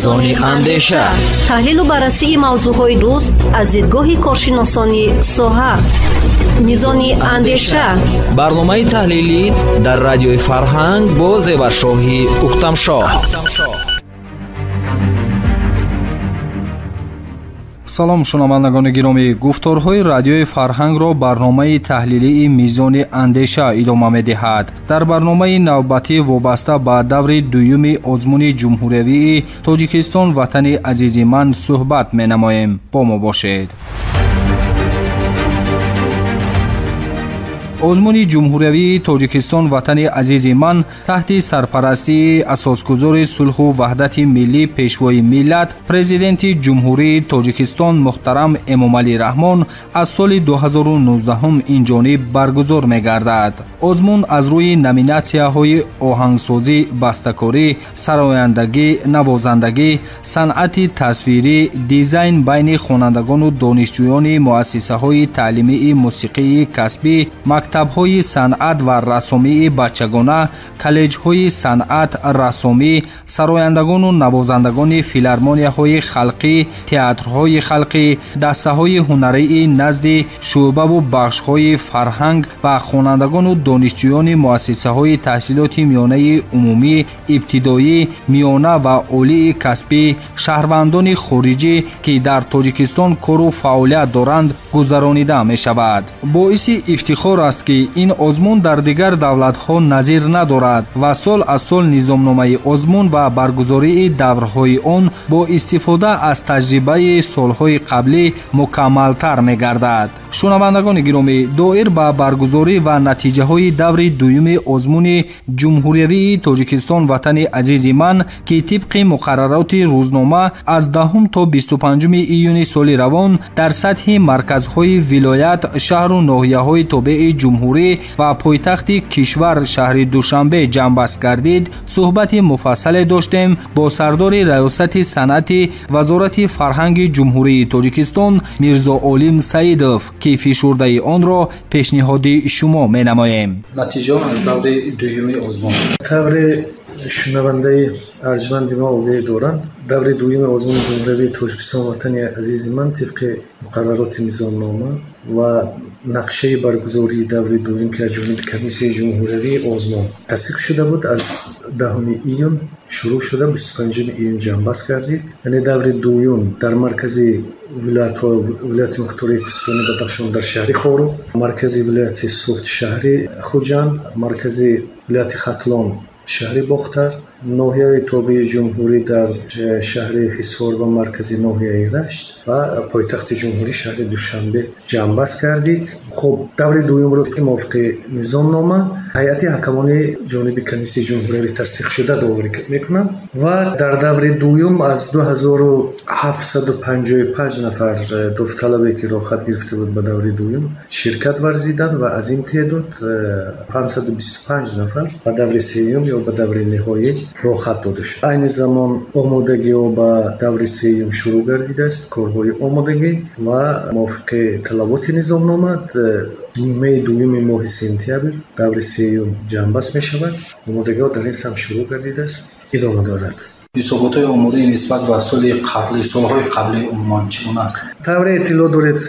Мизони андеша, таҳлилу баррасии мавзӯъҳои рӯз аз дидгоҳи коршиносони соҳа. Мизони андеша, барномаи таҳлилӣ дар радиои Фарҳанг бо Зеваршоҳи Ухтамшоҳ. Салом, шунавандагони гиромӣ. Гуфторҳои радиои Фарҳангро барномаи таҳлилии Мизони андеша идома медиҳад. Дар барномаи навбатӣ вобаста ба даври дуюми озмуни ҷумҳуриявии Тоҷикистон Ватани азизи ман суҳбат менамоем. Бо мо бошед. Озмуни ҷумҳуриявии Тоҷикистон Ватани азизи ман таҳти сарпарастии асосгузори сулҳу ваҳдати миллӣ, пешвои миллат, президенти Ҷумҳурии Тоҷикистон муҳтарам Эмомалӣ Раҳмон аз соли 2019 инҷониб баргузор мегардад. Озмун аз рӯи номинатсияҳои оҳангсозӣ, бастакорӣ, сарояндагӣ, навозандагӣ, санъати тасвирӣ, дизайн байни хонандагону донишҷӯёни муассисаҳои таълимии мусиқии касбӣ, мактабҳои санъат ва рассомии бачагона, коллеҷҳои санъат, рассомӣ, сарояндагону навозандагони филармонияҳои халқӣ, театрҳои халқӣ, дастаҳои ҳунарии назди шӯъбаву бахшҳои фарҳанг ва хонандагону донишҷӯёни муассисаҳои таҳсилоти миёнаи умумӣ, ибтидоӣ, миёна ва олии касбӣ, шаҳрвандони хориҷӣ, ки дар Тоҷикистон кору фаъолият доранд, гузаронида мешавад. Боиси ифтихор аст, ки ин озмун дар дигар давлатҳо назир надорад ва сол аз сол низомномаи озмун ва баргузории даврҳои он бо истифода аз таҷрибаи солҳои қаблӣ мукаммалтар мегардад. Шунавандагони гиромӣ, доир ба баргузорӣ ва натиҷаҳои даври дуюми озмуни ҷумҳуриявии Тоҷикистон Ватани азизи ман, ки тибқи муқаррароти рӯзнома аз 10 то 25 июни соли равон дар сатҳи марказҳои вилоят, шаҳру ноҳияҳои тобеи ҷумҳурӣ ва пойтахти кишвар шаҳри Душанбе ҷамъбаст гардид, суҳбати муфассале доштем бо сардори раёсати санъати Вазорати фарҳанги Ҷумҳурии Тоҷикистон Мирзоолим Саидов, ки фишурдаи онро пешниҳоди шумо менамоем. Натиҷаҳо аз даври дуюми озмун. Тавре шунавандаи арҷманди мо огоҳӣ доранд, даври дуюми озмуни ҷумҳуриявии Тоҷикистон Ватани азизи ман тибқи муқаррароти низомнома ва нақшаи баргузории даври дуюм, ки аз ҷониби комиссияи ҷумҳуриявии озмун тасдиқ шуда буд, аз 10 июн шурӯъ шуда 25 июн ҷамъбаст гардид. Яъне даври дуюм дар маркази вилоятҳо, вилояти мухтории Кӯҳистони Бадахшон дар шаҳри Хоруғ, маркази вилояти Суғд шаҳри Хуҷанд, маркази вилояти Хатлон шаҳри Бохтар, ноҳияи тобеи ҷумҳурӣ дар шаҳри Ҳисор ва маркази ноҳияи Рашт ва пойтахти ҷумҳурӣ шаҳри Душанбе ҷамъбаст гардид. Хуб, даври дуюмро мувофиқи низомнома ҳайати ҳакамони ҷониби комиссияи ҷумҳуриявӣ тасдиқшуда доварӣ мекунанд ва дар даври дуюм аз 2755 нафар довталабе, ки роҳхат гирифта буд ба даври дуюм, ширкат варзиданд ва аз ин теъдод 525 нафар ба даври сеюм ё ба даври ниҳоӣ роҳхат дода шуд. Айни замон омодагиҳо ба даври сеюм шурӯъ гардидааст, корҳои омодагӣ ва мувофиқи талаботи низомнома нимаи дуюми моҳи сентябр даври сеюм ҷамъбаст мешавад. Омодагиҳо дар ин самт шурӯъ гардидааст, идома дорад. Ҳисоботҳои омодагӣ нисбат ба соли қаблӣ, солҳои қаблӣ умуман чӣ гуна аст? Тавре иттилоъ доред,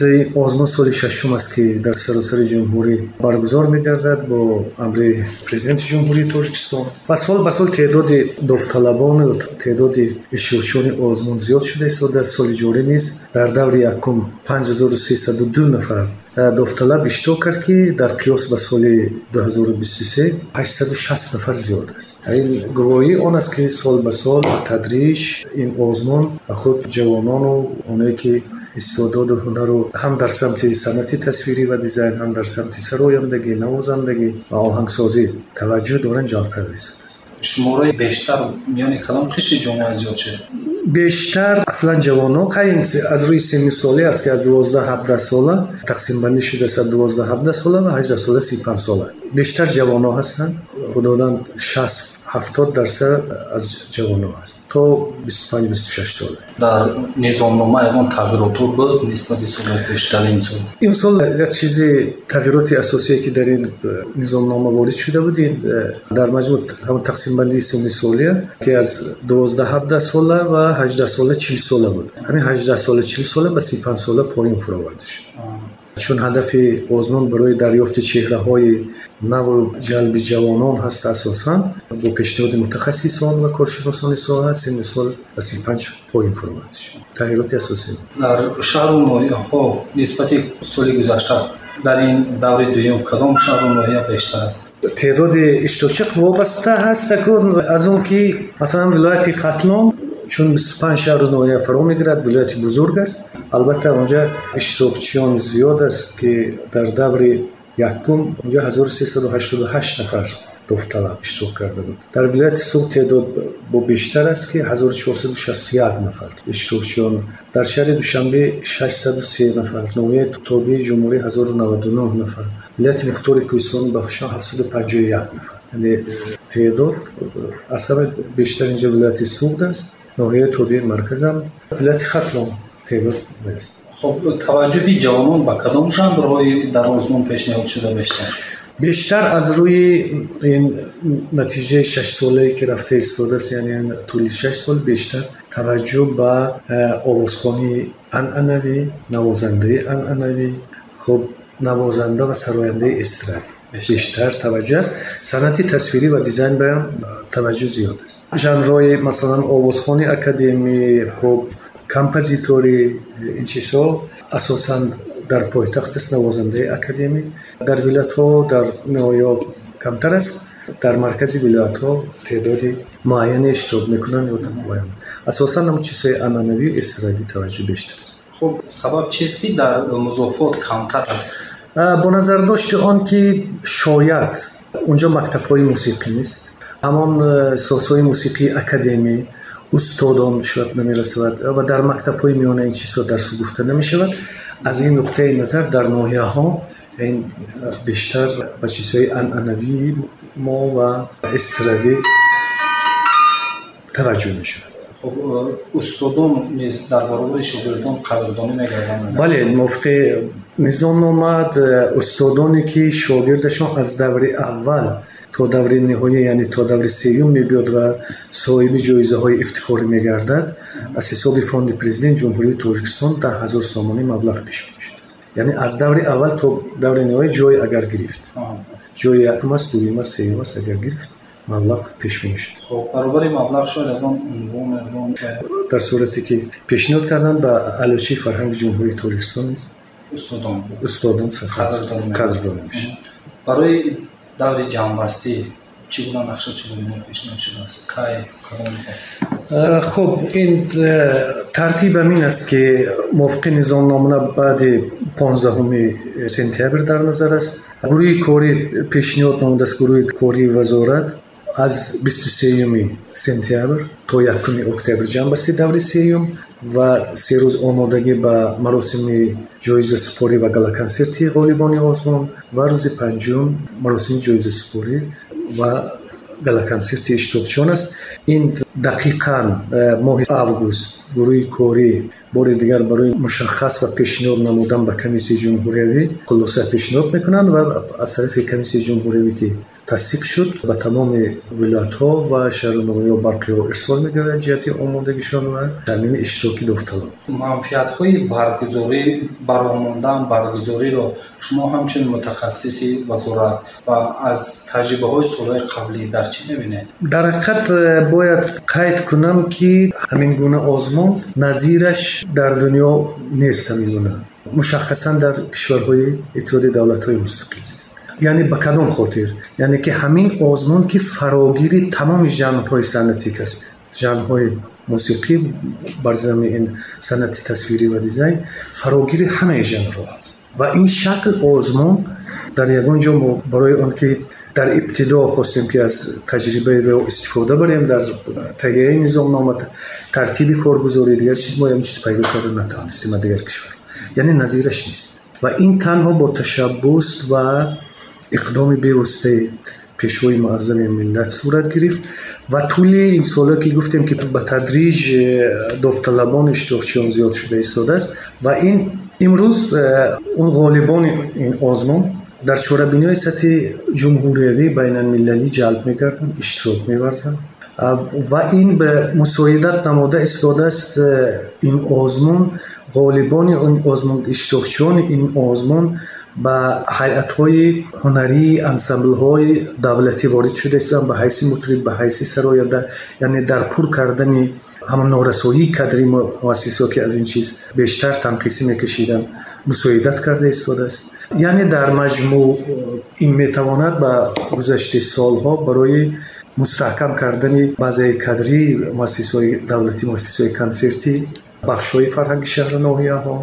озмун соли шашум аст, ки дар саросари ҷумҳурӣ баргузор мегардад бо амри президенти Ҷумҳурии Тоҷикистон ва сол ба сол теъдоди довталабон, теъдоди иштирокчиёни озмун зиёд шуда истодааст. Соли ҷорӣ низ дар даври якум 5302 нафар довталаб иштирок кард, ки дар қиёс ба соли 2023 860 нафар зиёд аст. Ин гувоҳии он аст, ки сол ба сол ба тадриҷ ин озмун ба худ ҷавонону оное, ки истеъдоду ҳунару ҳам дар самти санъати тасвирӣ ва дизайн, ҳам дар самти сарояндагӣ, навозандагӣ ва оҳангсозӣ таваҷҷӯҳ доранд, ҷалб карда истодааст. Шумораи бештар миёни кадом қишри ҷомеа зиёд шуд? Бештар аслан ҷавонон, аз рӯи синни солӣ аст, ки аз 12-17 сола тақсимбандӣ шудааст, аз 12-17 сола ва 18 сола 35 сола. Бештар ҷавонон ҳастанд, ҳудудан 60 70% аз ҷавонон аст то 25-26 сола. Дар низомнома ягон тағйиротҳо буд нисбати соли пеш дар ин сол? Имсол як чизи тағйироти асосие, ки дар ин низомнома ворид шуда буд, ин дар маҷмӯъ ҳамон тақсимбандии синни солия, ки аз 12-17 сола ва 18 сола 40 сола буд, ҳамин 18 сола 40 сола ба 35 сола поён фуроварда шуд. Чун ҳадафи озмун барои дарёфти чеҳраҳои наву ҷалби ҷавонон ҳаст, асосан бо пешниҳоди мутахассисон ва коршиносони соҳа синни сол ба 35 поён фуроварда шуд. Тағйироти асосӣ. Дар шаҳру ноҳияҳо нисбати соли гузашта дар ин даври дуюм кадом шаҳру ноҳия бештар аст? Теъдоди иштирокчӣ вобаста ҳаст аз он ки, масалан, вилояти Хатлон чун 25 шаҳру ноҳия фаро мегирад, вилояти бузург аст, албатта, онҷа иштирокчиён зиёд аст, ки дар даври якум онҷа 1388 нафар довталаб иштирок карда буд. Дар вилояти Суғд теъдод бо бештар аст, ки 1461 нафар иштирокчиён, дар шаҳри Душанбе 603 нафар, ноҳияи тобеи ҷумҳурӣ 1099 нафар, вилояти мухтори Кӯҳистони Бадахшон 751 нафар. Яъне теъдод аз ҳама бештар инҷа вилояти Суғд аст, ноҳияи тобеи марказам, вилояти Хатлон теъдод аст. Хоб, таваҷҷӯҳи ҷавонон ба кадом жанрҳои дар озмун пешниҳод шуда бештар? Бештар аз рӯи ин натиҷаи шашсолае, ки рафта истодааст, яъне тӯли 6 сол бештар таваҷҷӯҳ ба овозхонии анъанавӣ, навозандаи анъанавӣ, хуб, навозанда ва сарояндаи эстрадӣ бештар таваҷҷӯҳ аст. Санъати тасвирӣ ва дизайн баям таваҷҷӯҳ зиёд аст. Жанрҳои, масалан, овозхони академӣ, хуб, композиторӣ, ин чизҳо асосан дар пойтахт аст, навозандаи академӣ. Дар вилоятҳо, дар ноҳияҳо камтар аст, дар маркази вилоятҳо теъдоди муайяне иштирок мекунанд ё муайян. Асосан ҳамн чизҳои анъанавӣ, эстрадӣ таваҷҷӯҳ бештар аст. Хуб, сабаб чист, ки дар музофот камтар аст? Бо назардошти он ки шояд унҷо мактабҳои мусиқӣ нест, ҳамон созҳои мусиқии академӣ, устодон шояд намерасад ва дар мактабҳои миёна ин чизҳо дарсу гуфта намешавад. Аз ин нуқтаи назар дар ноҳияҳо ин бештар ба чизҳои анъанавии мо ва эстрадӣ таваҷҷӯҳ мешавад. Хуб, устодон низ дар баробари шогирдон қадрдонӣ мегарданд? Бале, мувофиқи низомнома устодоне, ки шогирдашон аз даври аввал то даври ниҳоӣ, яъне то даври сеюм мебиёд ва соҳиби ҷоизаҳои ифтихорӣ мегардад, аз ҳисоби фонди Президент Ҷумҳурии Тоҷикистон 10 000 сомонӣ маблағ пешбинӣ шудааст. Яъне аз даври аввал то даври ниҳоӣ ҷой агар гирифт, ҷои якум аст, дуюм аст, сеюм аст, агар гирифт, маблағ пешбинӣ шуд. Хуб, баробари маблағ шояд ягон унвон, ягон Дар сурате ки пешниҳод карданд, ба Аълочии фарҳанги Ҷумҳурии Тоҷикистон низ устодон устодон қадрдонӣ мешавад. Барои даври ҷамъбастӣ чӣ гуна нақша чорабинӣ пешниҳод шудааст? Кай, кадом? Хуб, ин тартибам ин аст, ки мувофиқи низомнома баъди 15 сентябр дар назар аст. Гурӯҳи корӣ пешниҳод намудааст, гурӯҳи кории вазорат, аз 23 сентябр то 1 октябр ҷамъбасти даври сеюм ва 3 рӯз омодагӣ ба маросими ҷоизасупорӣ ва галаконсерти ғолибони озмун ва рӯзи панҷум маросими ҷоизасупорӣ ва галаконсерти иштирокчиён аст. Ин дақиқан моҳи август гурӯҳи корӣ бори дигар барои мушаххас ва пешниҳод намудан ба комиссияи ҷумҳуриявӣ хулоса пешниҳод мекунанд ва аз тарафи комиссияи ҷумҳуриявӣ, ки тасдиқ шуд, ба тамоми вилоятҳо ва шаҳру ноҳияҳо барқиҳо ирсол мегардад ҷиҳати омодагишон ва таъмини иштироки довталаб. Манфиатҳои баргузорӣ, баромондан баргузориро шумо ҳамчун мутахассиси вазорат ва аз таҷрибаҳои солҳои қаблӣ дар чӣ мебинед? Дар ҳақиқат, бояд қайд кунам, ки ҳамин гуна озмун назираш дар дунё нест, ҳамин гуна, мушаххасан дар кишварҳои Иттиҳоди Давлатҳои Мустақил нест. Яъне ба кадом хотир? Яъне ки ҳамин озмун, ки фарогири тамоми жанрҳои санъатӣ касб, жанрҳои мусиқӣ, бар замини ин санъати тасвирӣ ва дизайн, фарогири ҳамаи жанрҳо аст ва ин шакл озмун дар ягон ҷо мо барои он ки дар ибтидо хостем, ки аз таҷрибаи ваё истифода барем дар таҳияи низомнома, тартиби коргузорӣ, дигар чиз, мо ягон чиз пайдо карда натавонистем аз дигар кишвар, яъне назираш нест. Ва ин танҳо бо ташаббус ва иқдоми бевоситаи Пешвои муаззами миллат сурат гирифт ва тӯли ин солҳо ки гуфтем ки ба тадриҷ довталабон иштирокчиён зиёд шуда истодааст ва ин имрӯз он ғолибони ин озмун дар чорабиниҳои сатҳи ҷумҳуриявӣ, байналмилалӣ ҷалб мегарданд, иштирок меварзанд ва ин ба мусоидат намода истодааст. Ин озмун, ғолибони ин озмун, иштирокчиёни ин озмун ба ҳайатҳои ҳунарии ансамблҳои давлатӣ ворид шуда истоданд ба ҳайси мутриб, ба ҳайси сароянда, яъне дар пур кардани ҳамон норасоии кадри муассисо ки аз ин чиз бештар танқисӣ мекашиданд, мусоидат карда истодааст. Яъне дар маҷмӯъ ин метавонад ба гузашти солҳо барои мустаҳкам кардани базаи кадрии муассисаҳои давлатӣ, муассисаҳои консертӣ, бахшҳои фарҳанги шаҳру ноҳияҳо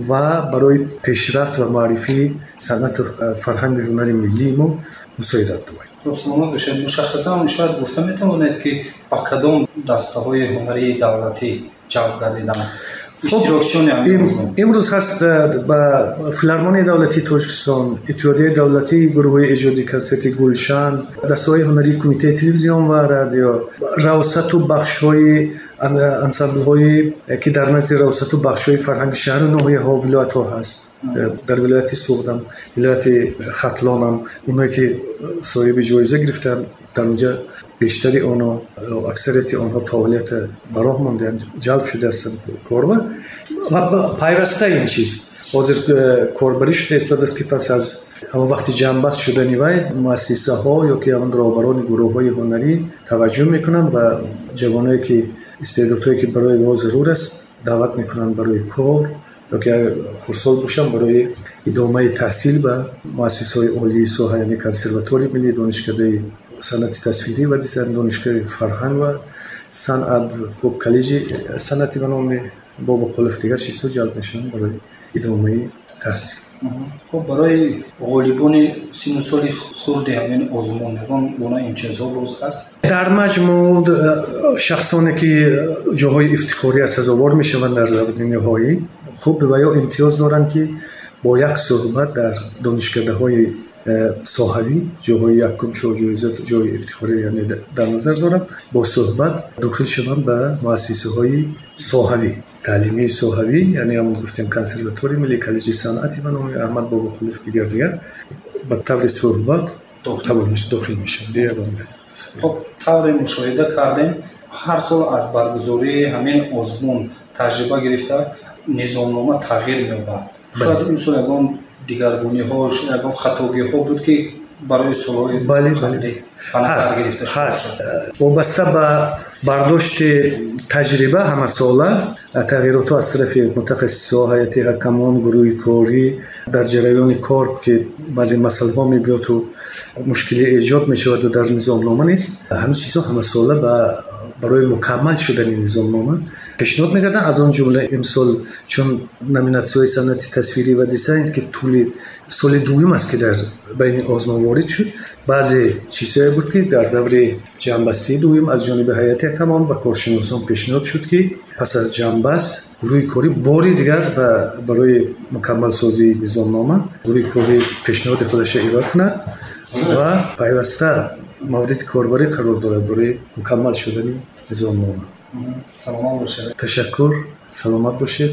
ва барои пешрафт ва маърифии санъату фарҳанги ҳунари миллии мо мусоидат намояд. Хуб, саломат бошед. Мушаххасан шояд гуфта метавонед ки ба кадом дастаҳои ҳунарии давлатӣ ҷалб гардиданд иштирокчиёни ҳамин озмун? Имрӯз ҳаст ба Филармонияи давлатии Тоҷикистон, Иттиҳодияи давлатии гурӯҳҳои эҷодии консерти Гулшан, дастаҳои ҳунарии Кумитаи телевизион ва радио, раёсату бахшҳои ансамблҳое ки дар назди раёсату бахшҳои фарҳанги шаҳру ноҳияҳо, вилоятҳо ҳаст. Дар вилояти Суғдам, вилояти Хатлонам, оное ки соҳиби ҷоиза гирифтанд, дар онҷа бештари онҳо, аксарияти онҳо фаъолият ба роҳ мондаанд, ҷалб шудаастанд корба ва пайваста ин чиз ҳозир корбарӣ шуда истодааст ки пас аз ҳамон вақти ҷамъбаст шудани вай муассисаҳо ё ки ҳамон роҳбарони гурӯҳҳои ҳунарӣ таваҷҷӯҳ мекунанд ва ҷавоное ки истеъдодҳое ки барои онҳо зарур аст даъват мекунанд барои кор ё ки хурдсол бошанд барои идомаи таҳсил ба муассисаҳои олии соҳа, яъне консерваторияи миллӣ, донишкадаи санъати тасвирӣ ва дизайн, донишгоҳи фарҳанг ва санъат, хуб, коллеҷи санъати ба номи Бобоқулов, дигар чизҳо ҷалб мешаванд барои идомаи таҳсил. Хуб, барои ғолибони синну соли хурди ҳамин озмун ягон гуна имтиёзҳо боз ҳаст? Дар маҷмӯъ шахсоне ки ҷоҳои ифтихория сазовор мешаванд дар даври ниҳоӣ, хуб, ва ё имтиёз доранд ки бо як суҳбат дар донишкадаҳои соҳавӣ ҷоҳои якум ҷоиза, ҷои ифтихорӣ, яъне дар назар дорам, бо суҳбат дохил шаванд ба муассисаҳои соҳавӣ, таълимии соҳавӣ, яъне ҳамон гуфтем консерваторияи миллӣ, коллеҷи санъати ба номи Аҳмад Бобоқулов, дигар дигар ба таври суҳбат дохил мешаванд. Хуб, тавре мушоҳида кардем, ҳар сол аз баргузории ҳамин озмун таҷриба гирифта низомнома тағйир меёбад. Шояд имсол ягон дигаргуниҳо, ягон хатогиҳо буд ки барои солҳои қаблӣ ба назар гирифта шуда ҳаст. Вобаста ба бардошти таҷриба ҳамасола тағйиротҳо аз тарафи мутахассисҳо, ҳайати ҳакамон, гурӯҳи корӣ дар ҷараёни кор ки баъзе масъалаҳо мебиёду мушкилӣ эҷод мешаваду дар низомнома нест, ҳамин чизҳо ҳамасола барои мукаммал шудани низомнома пешниҳод мекарданд. Аз он ҷумла имсол чун номинатсияҳои санъати тасвирӣ ва дизайн ки тӯли соли дуюм аст ки дар байни озмун ворид шуд, баъзе чизҳое буд ки дар даври ҷамъбастии дуюм аз ҷониби ҳайати ҳакамон ва коршиносон пешниҳод шуд ки пас аз ҷамъбаст гурӯҳи корӣ бори дигар барои мукаммалсозии низомнома гурӯҳи корӣ пешниҳоди худашро ироа кунад ва пайваста мавриди корбарӣ қарор дорад барои мукаммал шудани низомнома. Саломат бошед. Ташаккур, саломат бошед.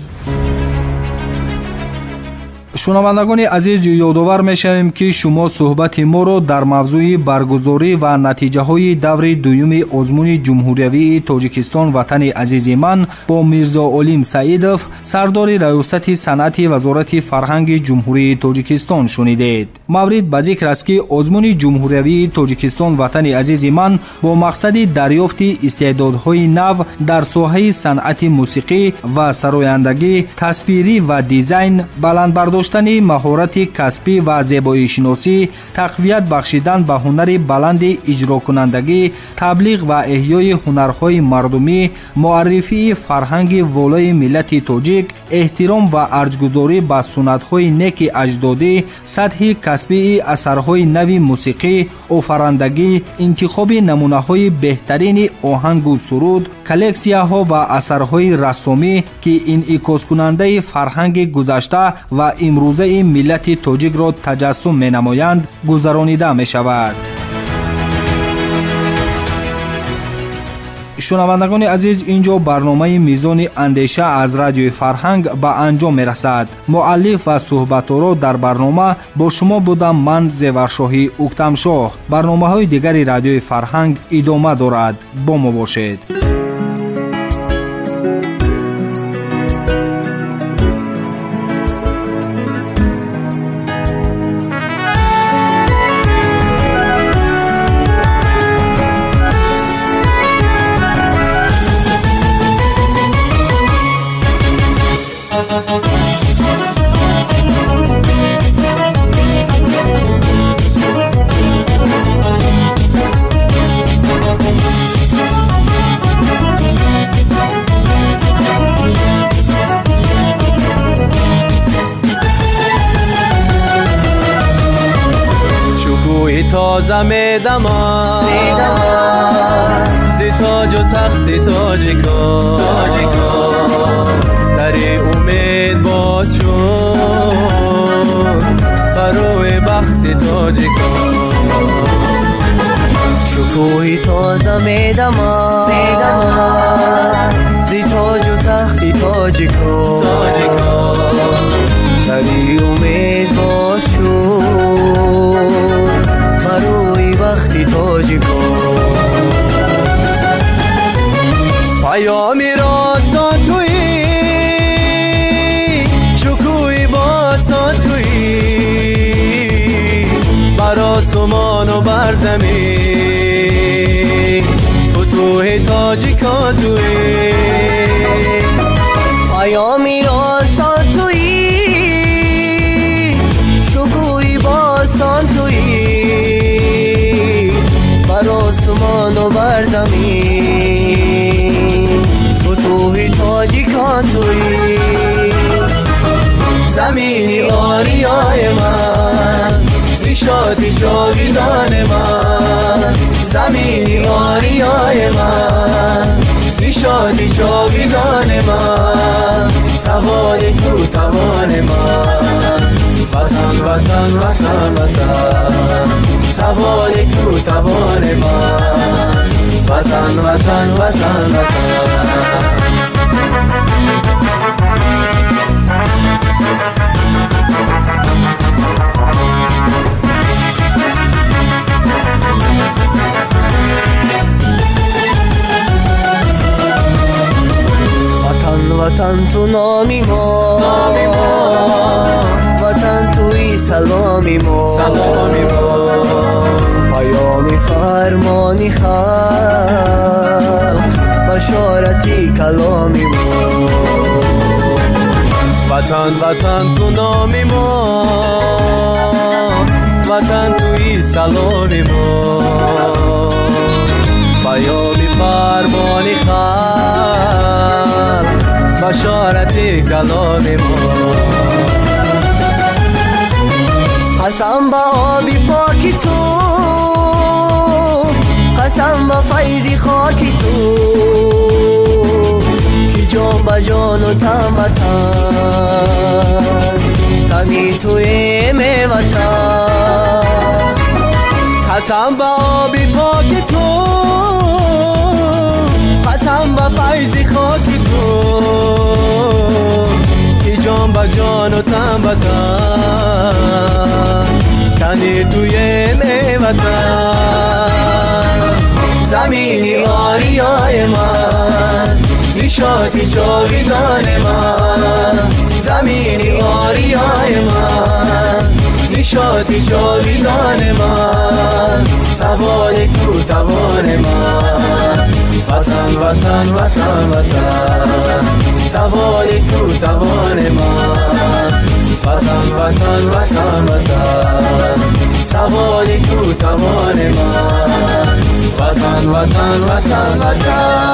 Шунавандагони азиз, ёдовар мешавем ки шумо суҳбати моро дар мавзӯи баргузорӣ ва натиҷаҳои даври дуюми озмуни ҷумҳуриявии Тоҷикистон Ватани азизи ман бо Мирзоолим Саидов, сардори раёсати санъати Вазорати фарҳанги Ҷумҳурии Тоҷикистон шунидед. Маврид ба зикр аст ки озмуни ҷумҳуриявии Тоҷикистон Ватани азизи ман бо мақсади дарёфти истеъдодҳои нав дар соҳаи санъати мусиқӣ ва сарояндагӣ, тасвирӣ ва дизайн, баланд бардоштани маҳорати касбӣ ва зебоишиносӣ, тақвият бахшидан ба ҳунари баланди иҷрокунандагӣ, таблиғ ва эҳёи ҳунарҳои мардумӣ, муаррифии фарҳанги волои миллати тоҷик, эҳтиром ва арҷгузорӣ ба суннатҳои неки аҷдодӣ, сатҳи касбии асарҳои нави мусиқӣ, офарандагӣ, интихоби намунаҳои беҳтарини оҳангу суруд, коллексияҳо ва асарҳои рассомӣ, ки инъикоскунандаи фарҳанги гузашта ва имрӯзаи миллати тоҷикро таҷассум менамоянд, гузаронида мешавад. Шунавандагони азиз, инҷо барномаи Мизони андеша аз радиои Фарҳанг ба анҷом мерасад. Муаллиф ва суҳбаторо дар барнома бо шумо будам ман, Зеваршоҳи Уктамшоҳ. Барномаҳои дигари радиои Фарҳанг идома дорад. Бо мо бошед. تازه میدمم زی تاج و تخت تاجیکان، در امید باز شد برای بخت تاجیکان. شکوهی تازه میدمم زی تاج و تخت تاجیکان، در امید باز شد барои бахти тоҷикон. Паёми росон туӣ, шукӯҳи босон туӣ, бар осмону бар замин футӯҳи тоҷикон туӣ. Паёми росон туӣ, шукӯҳи босон туӣ, бар осмону бар замин футӯҳи тоҷикон туӣ. Замини ориёи ман, нишоти ҷовидони ман, замини ориёи ман, нишоти ҷовидони ман, тавони ту тавони ман, ватан ватан ватан ватан, тавони ту тавони ман, ватан ватан ватан ватан. Ватан ватан ту номи мо, ватан туи саломи мо, паёми фармони халқ, башорати каломи мо. Ватан ватан ту номи мо, ватан туи саломи мо, паёми фармони халқ, башорати каломи мо. Қасам ба оби поки ту, қасам ба файзи хоки ту, ки ҷон ба ҷону тан ба тан, тани туи меватан. Қасам ба оби поки ту, қасам ба файзи хоки ту, ки ҷон ба ҷону тан ба тан, тани туи меватан. Замини ориёи ман, нишоти ҷовидони ман, замини ориёи ман, нишоти ҷовидони ман, тавони ту тавони ман, ватан ватан ватан ватан, тавони ту тавони ман, ватан ватан ватан ватан, тавони ту тавони ман, ватан ватан ватан ватан.